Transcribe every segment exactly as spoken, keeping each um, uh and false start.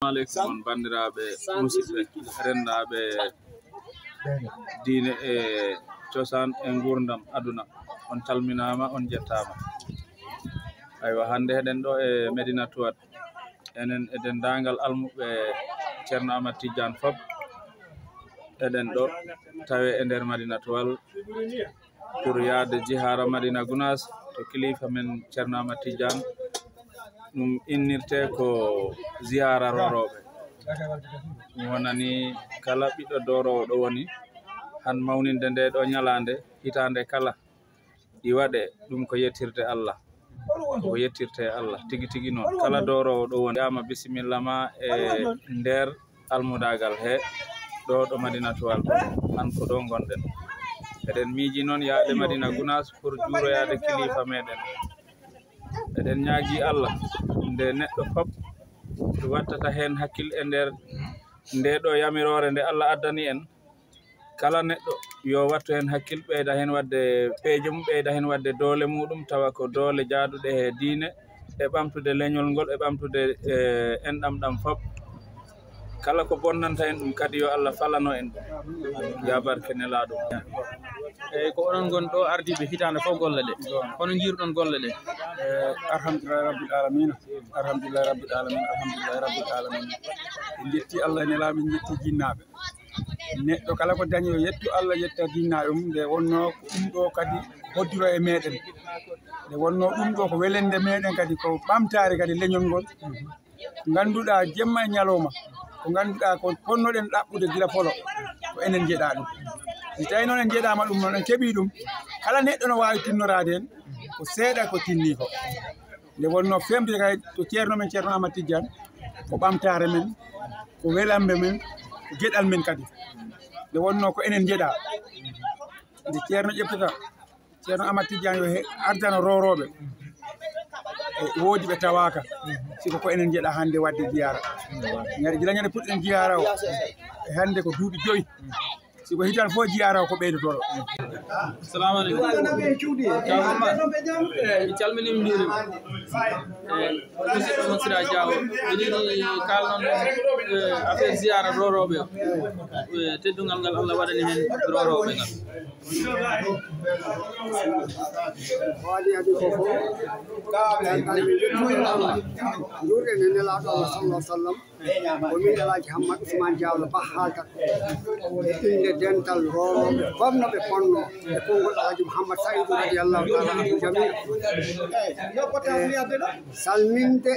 Aleykum on banndiraaɓe musidɓe, renndaaɓe diine e cosaan e nguurndam aduna. On calminaama, on njettaama. Aywa, hannde heɗen ɗo e Medinatu Wad. Enen e denndaangal almuɓɓe Ceerno Amat Tijjaan fof, eɗen ɗo tawe e nder Madinatu Wal pour yahde ziyaara Madina Gunaas to kilifa men Ceerno Amat Tijjaan. Ɗum innirtee ko ziyaara roorooɓe. Ɗum wonani kala ɓiɗɗo dooroowo ɗo woni, han mawninde nde ɗo ñalaande, hitaande kala. Ɗi waɗe, ɗum ko yettirde Allah. Ko yettirte Allah tigi tigi noon. Kala dooroowo ɗo woni, wiyaama bisimilla ma e nder almudaagal he ɗo, ɗo Madinatu Wal. Han ko ɗo ngonɗen. Eɗen miiji noon yaade Madina Gunaas pour juuroyaade kilifa meɗen. Eɗen ñaagi Allah nde neɗɗo fop wattata heen hakkil e nder nde ɗo yamiroore nde Allah addani en. Kala neɗɗo yo wattu heen hakkil, ɓeyda heen waɗde peeje mum, ɓeyda heen waɗde doole muɗum, tawa ko doole jaaduɗe he diine, e ɓamtude leñol ngol, e ɓamtude, eh, enɗam ɗam fop. Kala ko bonnanta en ɗum kadi, yo Allah falano en ɗum. Ya barke Nelaaɗo. Eyyi, ko onon ngoni ɗo ardiiɓe hitaande fof golle ɗe. Hono njiiruɗon golle ɗe? Eh, alhamdulillahi rabbil alamina. Alhamdulillahi rabbil alamina. Alhamdulillahi rabbil alamina. En njetti Allah e Nelaaɗo, en njetti jinnaaɓe. Neɗɗo kala ko dañi, yo yettu Allah, yetta dinnaaɓe mum. Nde wonno ko ɗum ɗo kadi hoddiro e meɗen. Nde wonno ɗum ɗo ko welende meɗen kadi, ko ɓamtaare kadi leñol ngol. Ngannduɗaa jemma e ñalawma, ko ngannduɗaa ko ponnoɗen ɗaɓɓude gila folo, ko enen njeɗaa ɗum. Si tawi noon en njeɗaama ɗum noon, en keɓii ɗum, kala neɗɗo no waawi tinnoraade heen, ko seeɗa ko tinni ko. Nde wonno femtude kay to ceerno men, Ceerno Amat Tijjaan, ko ɓamtaare men, ko welambe men, ko geɗal men kadi. Nde wonno ko enen njeɗaa. Nde ceerno ƴeftata, Ceerno Amat Tijjaan yo he-, ardano roorooɓe. E woodi ɓe tawaaka. Siko ko enen njeɗaa hannde waɗde jiyaara. Ngari gila ñande puɗɗen jiyaara o. E hannde ko duuɓi joyi. Siko hitan fof jiyaara o ko ɓeydotoro. Salamu aleykum. Ceerno Umar, mi calmini, mi njuurima. Eh, musidɗo mon Sira Diaw, eɗen yiɗi kaalnon, eh, affaire ziyaara roorooɓe o. Eh, teddungal ngal Allah waɗani heen roorooɓe ngal. Ko adii adii ko fof, en njettii Allah, njuurɗen e Nelaaɗo Allah sallallahu alaihi wasallam. Ko min Alhaji Hammad Ousmane Diallo Bah haaltat e innde dental roorooɓe fof no ɓe ponno e konngol Alhaji Mouhammad Saïdou radiyallahu taala anhu jami. E salminde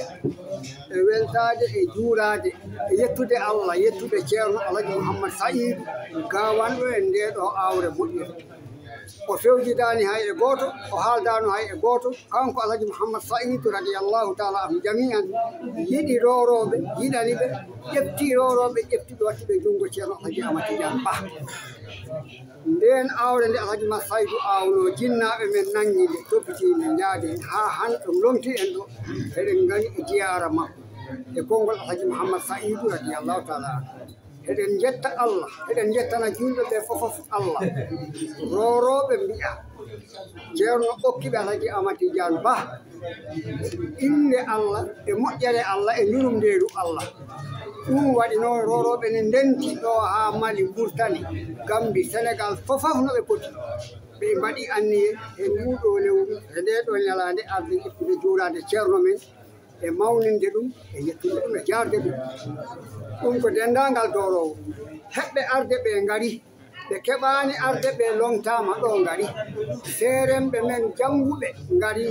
e weltaade e juuraade e yettude Allah, yettude Ceerno Alhaji Mouhammad Saïdou gawanɗo en ndee ɗoo aawre moƴƴere. O fewjidaani hay e gooto, o haaldaano hay e gooto. Kanko Alhaji Mouhammad Saïdou radiyallahu taala anhu jami'an yiɗi roorooɓe, yiɗani ɓe, ƴefti roorooɓe, ƴefti ɓe, watti ɓe junngo Ceerno Alhaji Amat Tijaan Bah. Ndeen aawre nde Alhaji Mat Saïdou aawnoo, jinnaaɓe men nanngi nde, toppiti nde, njaadi haa hannde ɗum lomti en ɗo. Eɗen ngoni e jiyaara makko e konngol Alhaji Mouhammad Saïdou radiyallahu taala anhu. Eɗen njetta Allah, eɗen njettana juulɓe ɓe fof fof Allah. Roorooɓe mbi'a, Ceerno okki ɓe Alhaji Amat Tijaan Bah, innde Allah e moƴƴere Allah e njurumndeeru Allah. Ɗum waɗi noon roorooɓe ne ndenti ɗo haa Mali, Murtani, Gambi, Senegal, fof fof no ɓe poti. Ɓe mbaɗi anniye e nduu ɗoo lewru, e ndee ɗoo ñalaande, arde ƴettude juuraade Ceerno men, e mawninde ɗum, e yettude ɗum, e jaarde ɗum. Ɗum ko denndaangal dooroowo. Heɓɓe arde ɓe ngari, ɓe keɓaani arde ɓe lomtaama ɗo ngari. Seeremɓe men jannguɓe ngari,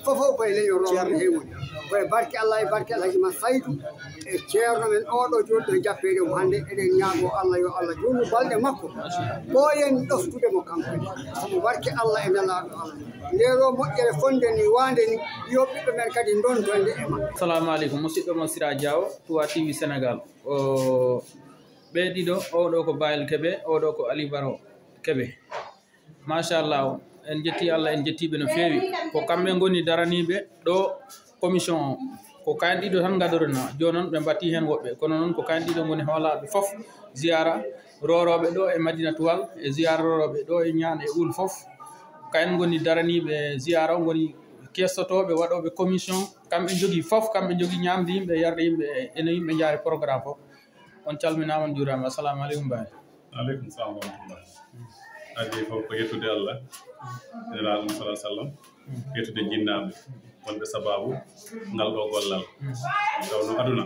fof fof ko e leñol roorooɓe he woni. Ko e barke Allah, e barke Alhaji Mat Saïdou, e ceerno men oɗo jooɗiɗo e jappeere mum hannde, eɗen ñaagoo Allah yo Allah juutnu balɗe makko. Ɓooyen ɗoftude mo kanko ne. Sabu barke Allah e Nelaaɗo Allah. Ndee ɗoo moƴƴere fonde ni, waande ni, yo ɓiɓɓe men kadi ndonto nde e maɓɓe. Assalamu aleykum, musidɗo mon Sira Diaw, Touba T V Sénégal. O, ɓe ɗiɗo, oɗo ko Bayel Kebe, oɗo ko Ali Baro Kebe. Machallah, en jetti Allah, en jetti ɓe no feewi. Ko kamɓe ngoni daraniiɓe ɗo commission o. Ko kayen ɗiɗo tan ngadorino. Jooni noon ɓe mbaɗti heen woɓɓe. Kono noon ko kayen ɗiɗo ngoni hoolaaɓe fof. Ziyaara roorooɓe ɗo e Madinatu Wal, e ziyaara roorooɓe ɗo e Ñaan e Uul fof. Kayen ngoni daraniiɓe ziyaara o, ngoni kestotooɓe, waɗooɓe commission, kamɓe njogii fof, kamɓe njogii ñaamde yimɓe, yarde yimɓe, ene yimɓe njaari programme fof. On calminaama, on njuuraama. Assalamu aleykum, Baay. Aleykum salam wa rahmatullah. Addi fof ko yettude Allah, Nelaaɗo sallallahu alaihi wasallam, yettude jinnaaɓe wonɓe sababu ngal ɗo gollal. Tawno aduna,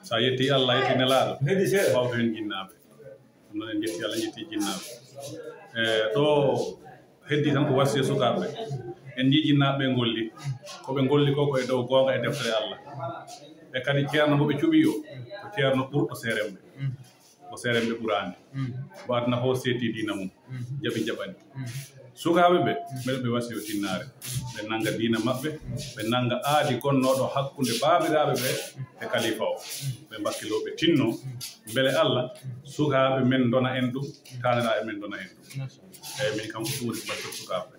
so a yetti Allah, yetti Nelaaɗo, heedi seeɗa, fawto heen jinnaaɓe. Ɗum noon en njetti Allah, njetti jinnaaɓe. E ɗo heddi tan ko wasiya sukaaɓe. En njii jinnaaɓe ɓe ngolli. Ko ɓe ngolli ko, ko e dow goonga e deftere Allah. E kadi ceerno mo ɓe cuɓi o, ko ceerno ɓurɗo seeremɓe. Ko seeremɓe ɓuraani. Mo aduna fof seetti diina mum. Jaɓi jaɓani. Sukaaɓe ɓe, mbeɗa ɓe wasiyo tinnaare. Ɓe nannga diina maɓɓe, ɓe nannga aadi gonnooɗo hakkunde baabiraaɓe ɓe e kalifa o. Ɓe mbakkiloo, ɓe tinnoo. Mbele Allah, sukaaɓe men ndona en ɗum, taaniraaɓe men ndona en ɗum. Eeyi, min kam ko ɗum woni ko mbaɗi sukaaɓe.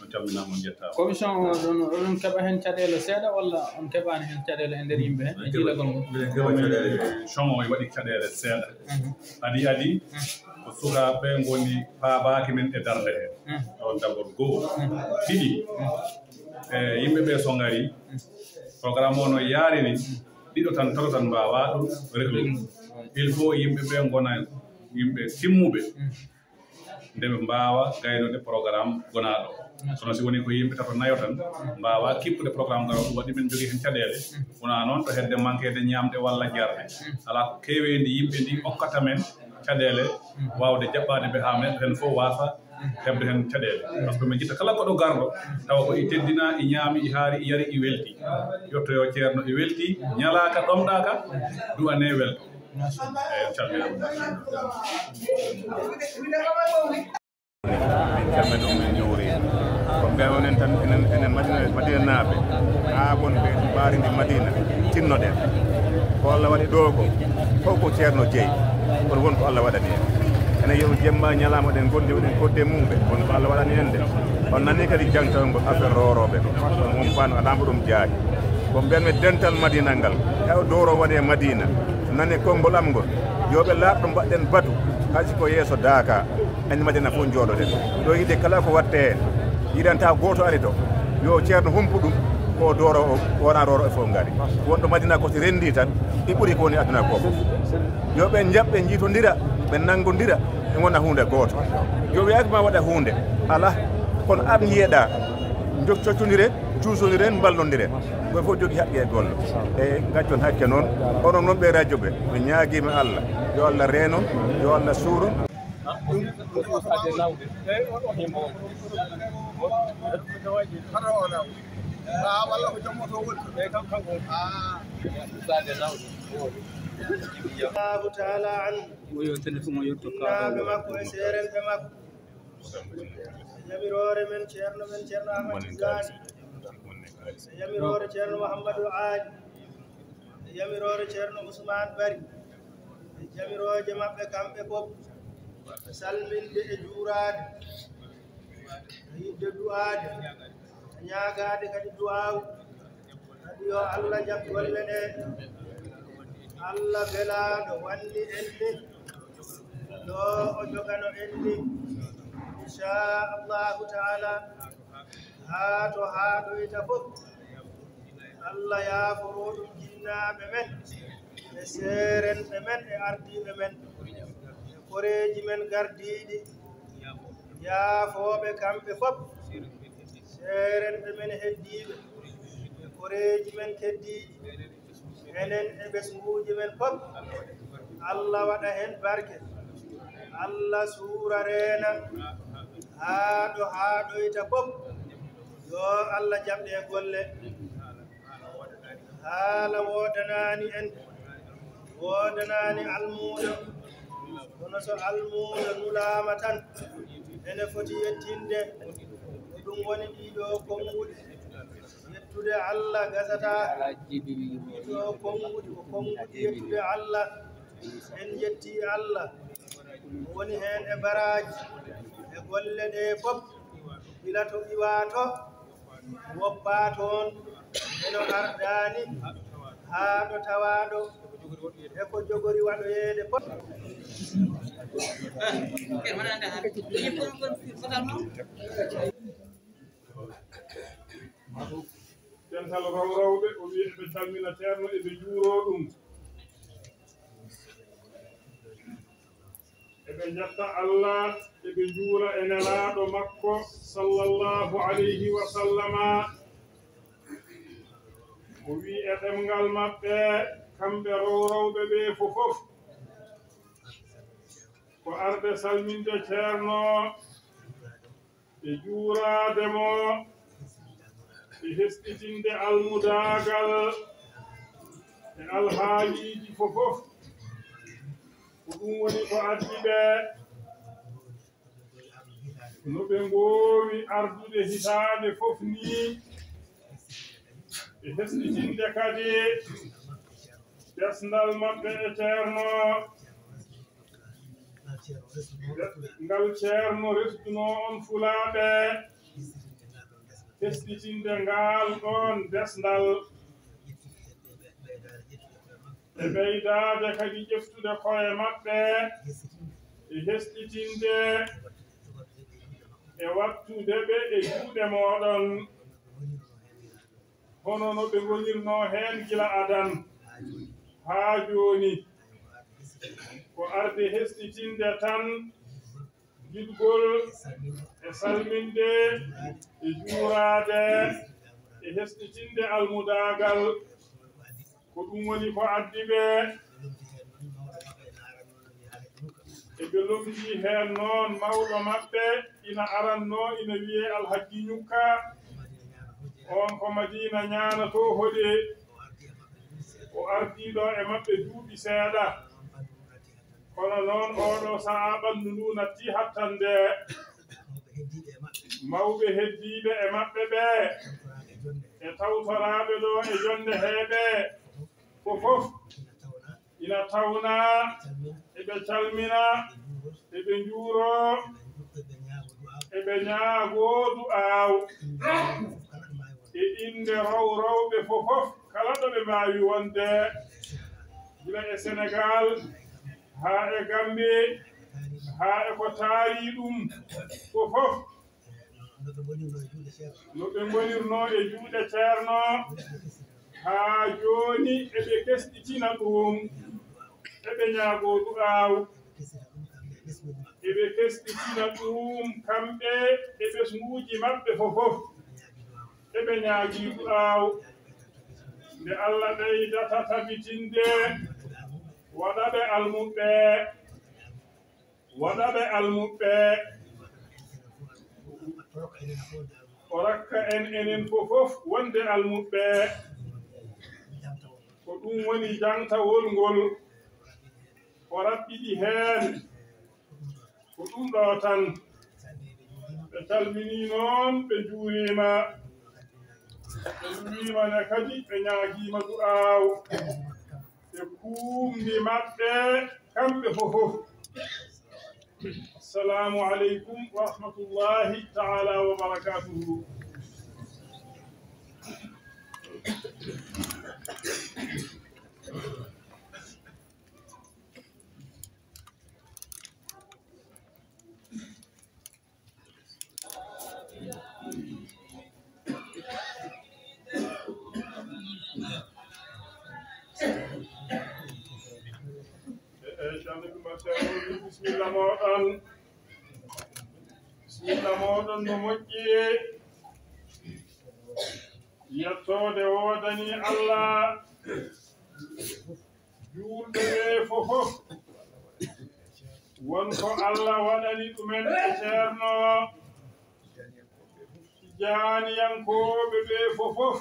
On calminaama, on njettaama. Commission o, ɗon, oɗon keɓa heen caɗeele seeɗa walla on keɓaani heen caɗeele e nder yimɓe heen, e jiilagol ngol? Minen keɓa caɗeele. Commission o waɗi caɗeele seeɗa. Mhm. Adi, adi, mhm, ko sukaaɓe ngoni paabaaki men e darnde hee. Mhm. Ɗoon dabol goo. Mhm. Ɗiɗi, mhm, e yimɓe ɓe so ngari, mhm, programme o no yaarini, mhm, ɗiɗo tan, tato tan mbaawaa ɗum reglude. Reglude. Il faut yimɓe ɓe ngona yimɓe timmuɓe. Mhm. Nde ɓe mbaawa gaynude programme gonaaɗo. Kono si woni ko yimɓe tato nayo tan mbaawa kippude programme garooɗo, ɗum waɗi men njogii heen caɗeele. Wonaa noon to hedde mankeede ñaamde walla jarde. Alaa ko keeweendi yimɓe ndi okkata men caɗeele waawde jaɓɓaade ɓe haa men heen fof waasa heɓde heen caɗeele. Par ce que min njiɗta kala koɗo garɗo tawa ko i teddina, i ñaami, i haari, i yari, i welti. Yettoyoo ceerno, i welti, ñalaaka, ɗomɗaaka, du'anee welto. Eeyi, on calminaama. En calminii, min njuurii. Ko mbiyanoɗen tan, enen, enen Madina, Madinanaaɓe, haa wonɓe mbaarindi Madina, tinnoɗen. Ko Allah waɗi ɗoo ko, fof ko ceerno jeyi. Kono won ko Allah waɗani en. Enen yo jemma ñalaama ɗen ngondi, ɗen kodde mumɓe. Kono ko Allah waɗani en de. On nanii kadi jangtawol ngol affaire roorooɓe ko. Kono won paano alaa mbo ɗum jaari. Ko mbiyanmi dental Madina ngal, taw dooro woni e Madina, nani konngol am ngol, yo ɓe laaɓ ɗo mbaɗɗen batu, hay si ko yeeso daaka, en Madina fof njooɗoɗen. Ɗo yiɗde kala ko waɗte heen, yiɗanta gooto ari to, yo ceerno humpu ɗum, ko dooro o, wona rooro e fof ngari. Wonɗo Madina ko si renndi tan, ɗi ɓuri ko woni aduna ko. Yo ɓe njaɓ, ɓe njiitondira, ɓe nanngondira, ɓe ngona huunde gooto. Yo wiyaaki ma waɗa huunde, alaa, kono ar njiyeɗaa, njok coccondire, cuusondire, mballondire. Koye fof jogii haqqe e golle. E ngaccon hakke noon, onon noon ɓe radio ɓe, mi ñaagiima Allah, yo Allah reeno, yo Allah suuro. Allahu taala anhu. Jinnaaɓe makko e seerenɓe makko. E yamiroore men, ceerno men, ceerno Ahmad Tijaani. E yamiroore ceerno Muhammadu Aali. E yamiroore ceerno Usmaan Bari. E yamirooje maɓɓe kamɓe fof. Salminde e juuraade. E yiɗde du'aade. E ñaagaade kadi du'aawu. Kadi yo Allah jaɓ golle ɗe. Allah belaaɗo walli en ni. Yo o jogano en ni. Inchallahu taala. Haa to haaɗoyta fof. Allah yaaforo ɗum jinnaaɓe men. E seerenɓe men e ardiiɓe men. E koreeji men gardiiɗi. Yaafooɓe kamɓe fof. Seerenɓe men heddiiɓe. E koreeji men keddiiɗi. Enen e ɓesnguuji men fof. Allah waɗa heen barke. Allah suura reena. Haa ɗo haaɗoyta fof. Yo Allah jaɓ ɗe golle. Haala woodanaani en, woodanaani almuudo. Kono so almuudo nulaama tan, ene foti yettinde. Ko ɗum woni ɗiiɗo konnguɗi. Yettude Allah gasataa. Ɗiiɗo konnguɗi ko konnguɗi yettude Allah. En njetti Allah. O woni heen e baraaji, e golle ɗe fof. Gila to iwaa to. Woppaa toon, eno ardaani haa ɗo tawaaɗo e ko jogori waɗoyeede fof. Dental Rowrowɓe, o wi'i eɓe calmina Ceerno, eɓe njuuroo ɗum. Eɓe njetta Allah, eɓe njuura e Nelaaɗo makko, sallallahu alayhi wa sallama. O wi'i e ɗemngal maɓɓe, kamɓe Rowrowɓe ɓe fof fof, ko arde salminde Ceerno, e juuraade mo, e hesɗitinde almudaagal e alhaaliiji fof fof. Ko ɗum woni ko addi ɓe, no ɓe ngoowi ardude hitaande fof nii, e hesɗitinde kadi desndal maɓɓe e Ceerno. Ngal Ceerno resduno on Fulaaɓe, hesɗitinde ngaal ɗoon desndal, e ɓeydaade kadi ƴeftude koye maɓɓe, e hesɗitinde, e wattude ɓe e juuɗe mooɗon. Hono no ɓe ngonirnoo heen gila adan haa jooni, ko arde hesɗitinde tan, giɗgol e salminde e juuraade e hesɗitinde almudaagal. Ko ɗum woni ko addi ɓe. E ɓe lomtii heen noon, mawɗo maɓɓe ina arannoo, ina wiyee Alhajji Ñukka. Oon ko Madiina Ñaana to hoɗi. O ardii ɗo e maɓɓe duuɓi seeɗa. Kono noon, oo ɗoo sahaa, ɓanndu nduu nattii hattande. Mawɓe heddiiɓe e maɓɓe ɓee, e tawtoraaɓe ɗo e jonnde hee ɓee, fof fof ina tawnaa, eɓe calmina, eɓe njuuroo, eɓe ñaagoo du'aaw. E innde Rowrowɓe fof fof, kala ɗo ɓe mbaawi wonde, gila e Senegaal, haa e Gammbi, haa e ko taari ɗum fof fof. No ɓe ngonirnoo e juuɗe Ceerno, haa jooni eɓe kesɗitina ɗum, eɓe ñaagoo du'aaw, eɓe kesɗitina ɗum kamɓe e ɓesnguuji maɓɓe fof fof, eɓe ñaagii du'aaw, nde Allah ɓeydata tabitinde, waɗa ɓe almuɓɓe. Waɗa ɓe almuɓɓe. O rokka en, enen fof fof wonde almuɓɓe. Ko ɗum woni jaŋtawol ngol. O raɓɓiɗi heen. Ko ɗum ɗo tan. Ɓe calminii noon, ɓe njuuriima. Ɓe njuuriima ne kadi, ɓe ñaagiima du'aaw. E kuumndi maɓɓe kamɓe fof fof. Assalamu aleykum wa rahmatullahi ta'ala wa barakatuhu. Bismilla mooɗon. Bismilla mooɗon no moƴƴi. Yettoode woodani Allah. Juulɓe ɓe fof fof, won ko Allah waɗani ɗumen e Ceerno. Tijaaniyankooɓe ɓe fof fof,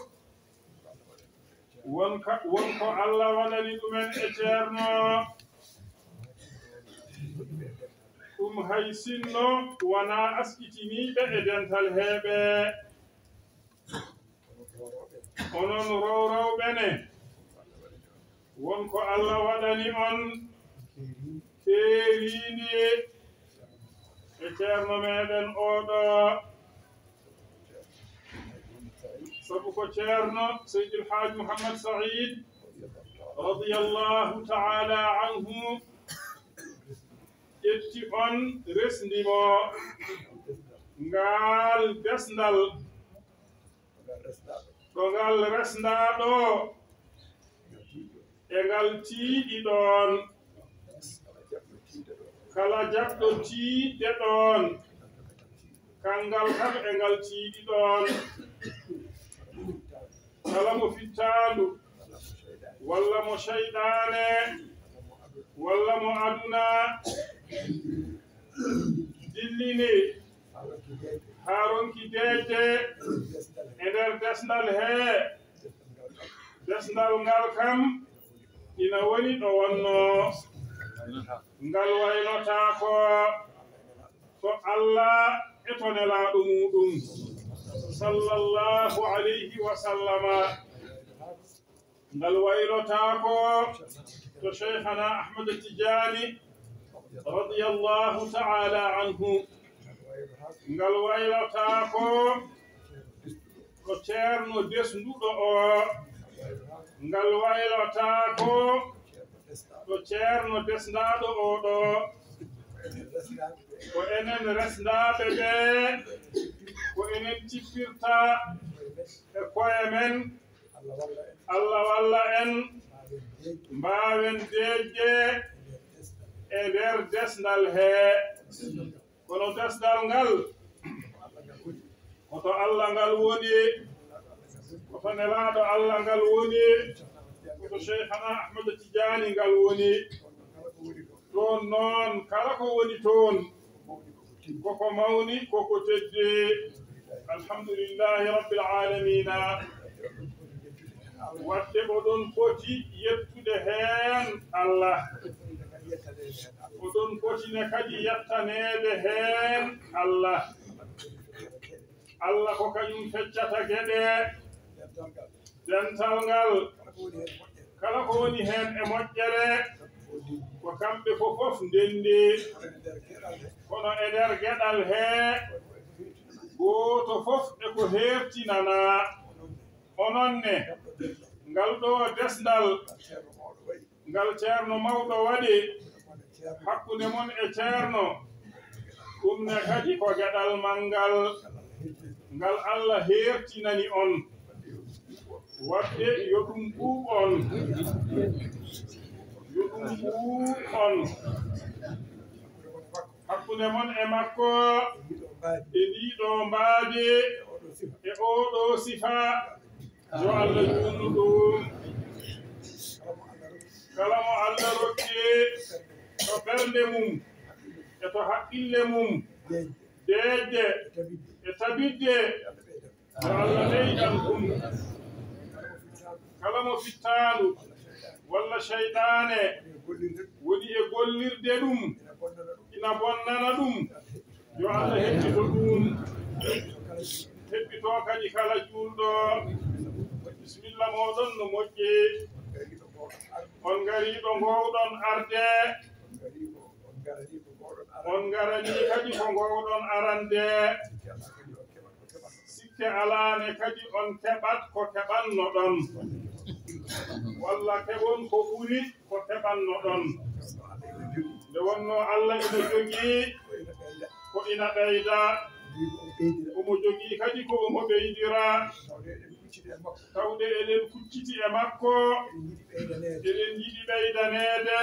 won ka, won ko Allah waɗani ɗumen e Ceerno. Ɗum hay sinno wonaa askitiniiɓe e dental heeɓe. Onon Rowrowɓe ne, won ko Allah waɗani on keeriindi e Ceerno meɗen oɗo. Sabu ko Ceerno Seydil Haaj Muhammad Sa'iid radiyallahu ta'ala anhu ƴetti on, resndi mo ngaal desndal. Ɗo ngal resndaa ɗo, e ngal tiiɗi ɗoon. Kala jaɓɗo tiiɗde ɗoon, kanngal kam e ngal tiiɗi ɗoon. Kala mo fittaandu, walla mo seyɗaane, walla mo aduna dillini, haa ronki deeƴde e nder desndal hee. Desndal ngal kam ina woni ɗo wonnoo. Ngal waylotaako. To Allah e to nelaaɗo muuɗum, sallallahu alayhi wa sallama. Ngal waylotaako to Shaykhana Ahmad Tijaani, radiyallahu ta'ala anhu. Ngal waylotaako to ceerno desnduɗo o. Ngal waylotaako to ceerno desndaaɗo o ɗo. Ko enen resndaaɓe ɓe, ko enen cippirta e koye men. Allah walla en, mbaawen deeƴde e nder desndal hee. Kono desndal ngal, ko to Allah ngal woni, ko to nelaaɗo Allah ngal woni, ko to Shaykhana Ahmad Tijaani ngal woni. Toon noon, kala ko woni toon, koko mawni, koko teddi. Alhamdulillahi Rabbil Aalamiina. Waɗde oɗon poti yettude heen Allah. Oɗon poti ne kadi yettaneede heen Allah. Allah ko kañum feccata geɗe. Dental ngal, kala ko woni heen e moƴƴere, ko kamɓe fof fof ndenndi. Kono e nder geɗal hee, gooto fof e ko heertinanaa. Onon ne, ngal ɗo desndal, ngal ceerno mawɗo waɗi hakkunde mon e ceerno, ɗum ne kadi ko geɗal manngal, ngal Allah heertinani on. Waɗde yo ɗum ɓuuɓ on, yo ɗum ɓuuɓ on. Hakkunde mon e makko, e ndii ɗoo mbaadi, e oo ɗoo sifa, yo Allah juutnu ɗum. Kala mo Allah rokki to ɓernde mum, e to haqqille mum, deeƴde e tabitde, yo Allah ɓeydan ɗum. Kala mo fittaandu walla seyɗaane woni e gollirde ɗum, ina bonnana ɗum, yo Allah heɓɓito ɗum. Heɓɓito kadi kala juulɗo. Bisimilla mooɗon no moƴƴi. On ngarii ɗo ngoowɗon arde. On ngaranii kadi ko ngoowɗon arande. Sikke alaa ne kadi on keɓat ko keɓannoɗon, walla keɓon ko ɓuri ko keɓannoɗon. Nde wonnoo Allah ina jogii ko ina ɓeyda, omo jogii kadi ko omo ɓeydira. Tawde eɗen kucciti e makko, eɗen njiɗi ɓeydaneede,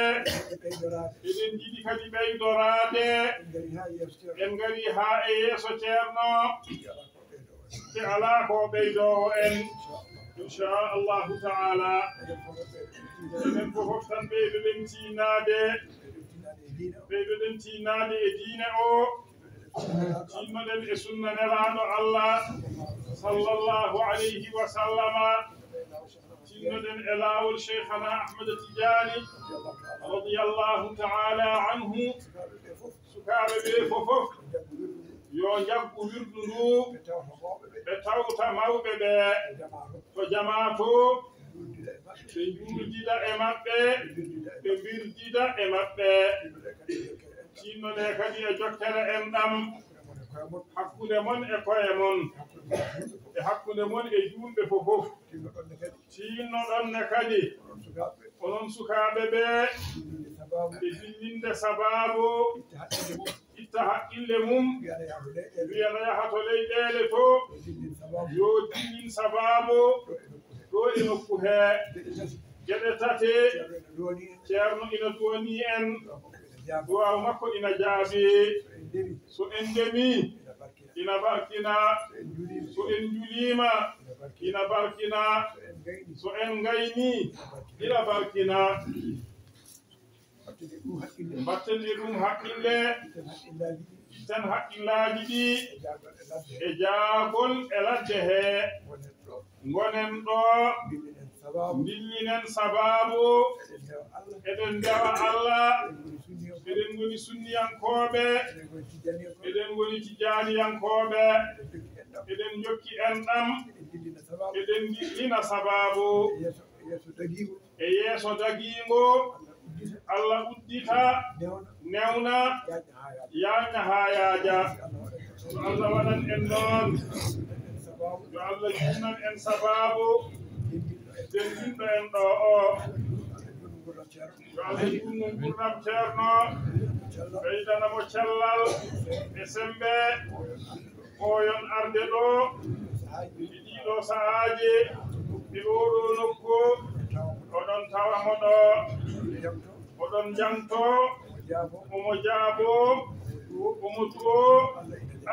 eɗen njiɗi kadi ɓeydoraade. En ngarii haa e yeeso ceerno, te alaa ko ɓeydoowo en. Inchallahu taala, enen fof tan ɓeydoɗen tiinnaade, ɓeydoɗen tiinnaade e diine o. Tinnoɗen e sunna nelaaɗo Allah, sallallahu alayhi wa sallama. Tinnoɗen e laawol Cheikhana Ahmad Tidiane, radiyallahu taala anhu. Sukaaɓe ɓe fof fof, yo njaggu wirdu ndu, ɓe tawta mawɓe ɓe to jamaa to, ɓe njuuldida e maɓɓe, ɓe mbirdida e maɓɓe. Tinnoɗee kadi e jokkere enɗam hakkunde mon e koye mon, e hakkunde mon e juulɓe fof fof. Tinnoɗon ne kadi, onon sukaaɓe ɓe, e dillinde sabaabu itta haqqille mum, wiyana yaha to leyɗeele to. Yo dillin sabaabu ɗo e nokku he. Geɗe tati. Ceerno ina duwanii en. Duwaaw makko ina jaabi. So en ndemi, ina barkina. So en njuliima, ina barkina. So en ngayni, ina barkina. Mbatten e ɗum haqqille. Itten haqqillaaji ɗi e jaagol e ladde he. Ngonen ɗo, ndillinen sabaabu. Eɗen ndewa Allah. Eɗen ngoni sunniyankooɓe. Eɗen ngoni tijjaaniyankooɓe. Eɗen njokki enɗam. Eɗen ndillina sabaabu. E yeeso dagiingo, Allah uddita, newna, yaaña haa yaaja. Yo Allah waɗan en noon. Yo Allah juutnan en sabaabu dentinɗo en ɗo o. Yo Allah juutnu nguurndam Ceerno, ɓeydana mo cellal e semmbe. Ɓooyon arde ɗo e ɗiiɗo sahaaji, e ooɗo nokku, oɗon tawa mo ɗo, oɗon njanto, omo jaabo, omo duwo,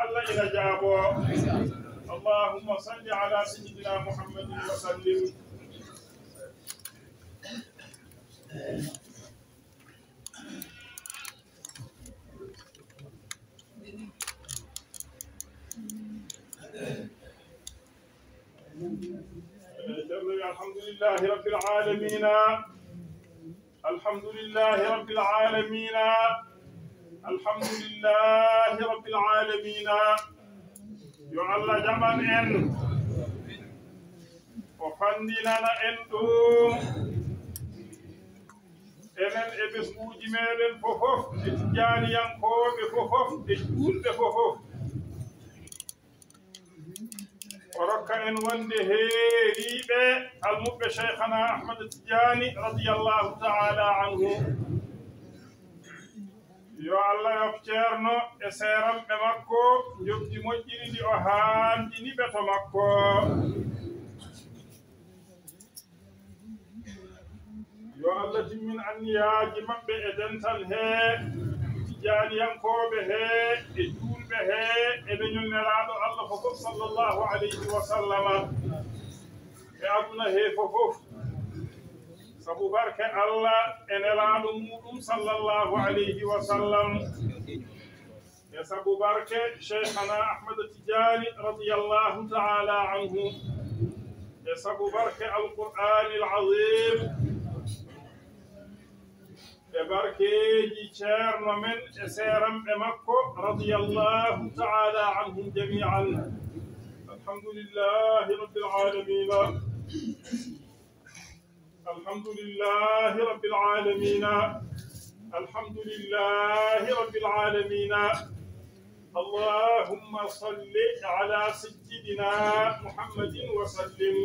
Allah ina jaabo. Allahumma salli ala sayyidina Muhammadin wa sallim. الحمد لله رب العالمين. الحمد لله رب العالمين. الحمد لله رب العالمين. Yo Allah jaɓan en, o fanndinana en ɗum. Enen e ɓesnguuji meeɗen fofof, e tijjaaniyankooɓe fofof, e juulɓe fofof. O rokka en wonde heeriiɓe almuɓɓe Cheikhana Ahmad Tijaani radiyallahu ta'ala anhu. Yo Allah yoɓ Ceerno e seeranɓe makko, njoɓdi moƴƴiri ndi o haanjini ɓe to makko. Yo Allah timmin anniyaaji maɓɓe e dental he tijjaaniyankooɓe he e juulɓe he e leñol Nelaaɗo Allah fofof sallallahu alayhi wa sallama e aduna he fofof. Sabu barke Allah e Nelaaɗo muɗum sallallahu alayhi wa sallam. E sabu barke Cheikhana Ahmad Tijaani radiyallahu ta'ala anhu. E sabu barke Alqur'aanil Aziim. E barkeeji Ceerno men e seeranɓe makko radiyallahu ta'ala anhum jamii'an. Alhamdulillahi rabbil aalamiin. الحمد لله رب العالمين. الحمد لله رب العالمين. اللهم صل على سيدنا محمد وسلم.